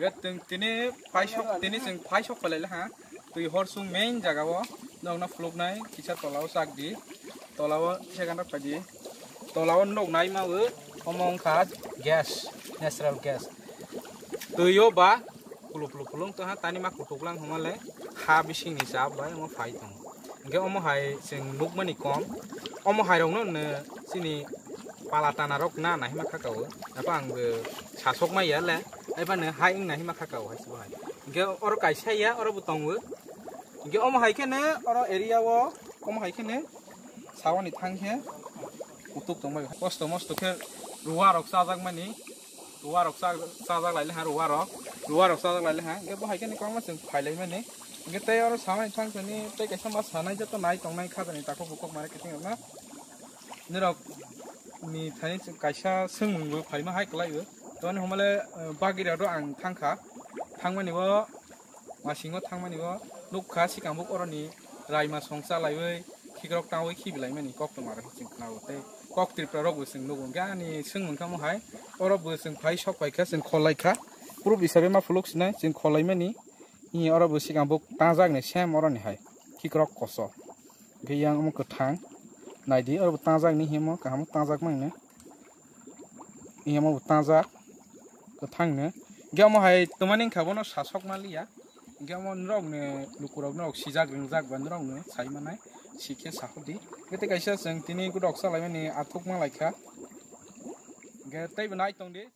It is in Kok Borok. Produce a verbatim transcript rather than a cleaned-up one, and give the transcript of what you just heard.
Tini paisok, tini chwng paisok phalai ha. Twi hor sung main jaga o nokna phuluknai kisa tola o chak di. Tola o second rok phai di. Tola o noknai ma o omo wngkha gas, natural gas. Twi o ba kulu kulu kulung to ha tani ma kutuk lang homa le ha bising ni chap bai omo phai tong. Hingke omo hai chwng nukmani kom. Omo hai rok no chini pala tana rok na nahima kha kao. Apa ang bo sasok ma ya le. Ai ba no hai wng nahima kha kao hai se bo hai. Hingke oro kaisa ya oro bo tongo. Hingke omo hai khe ne oro area o omo hai khe ne sawani thang khe kutuk tong bai. Kosto mosto khe ruwa rok chajak mani. Ruwa rok cha-, chajak lai le ha ruwa rok. Ruwa rok chajak lai le ha. Hingke bo hai khe ne kwbangma chwng phai lai mani. Hingke tei oro samani thang thani tei kaisa ma sanai joto nai tongnai kha jani takhuk bukhuk mare kiting rok na. Nirok ni thani kaisa swngmung bo phaima hai kwlai o. Toni homale, eh, bagiri rok ang thang kha. Thang mani bo Masingo thangmani o nukha sikambuk oroni raima song chalaiwi khikrok tangwi khibilaimani kok tongma rok chwng khnago tei kok Tripura rok bo chwng nugo hwnkhe ani swngmung kha mohai oro bo chwng phai sok paikha chwng kholaikha proof hisabe ma phuluk sinai chwng kholaimani. Oro bo sikambuk tangjak ni sem oroni hai khikrok koso. Hingke yang omo kwthang. Naidi, oro bo tangjak ni himo, kaham tangjak mangno. Yang omo bo tangjak. Kwthang no. Hingke omo hai twmani wngkha bono sasok maliya. Hingke omo norok no lukurok norok sijak ringjak ba norok no sai manai. Sikhe sahodi. Hingke tei kaisa chwng tini gudok salaimani athuk malaikha. Hingke tei bo nai tongdi.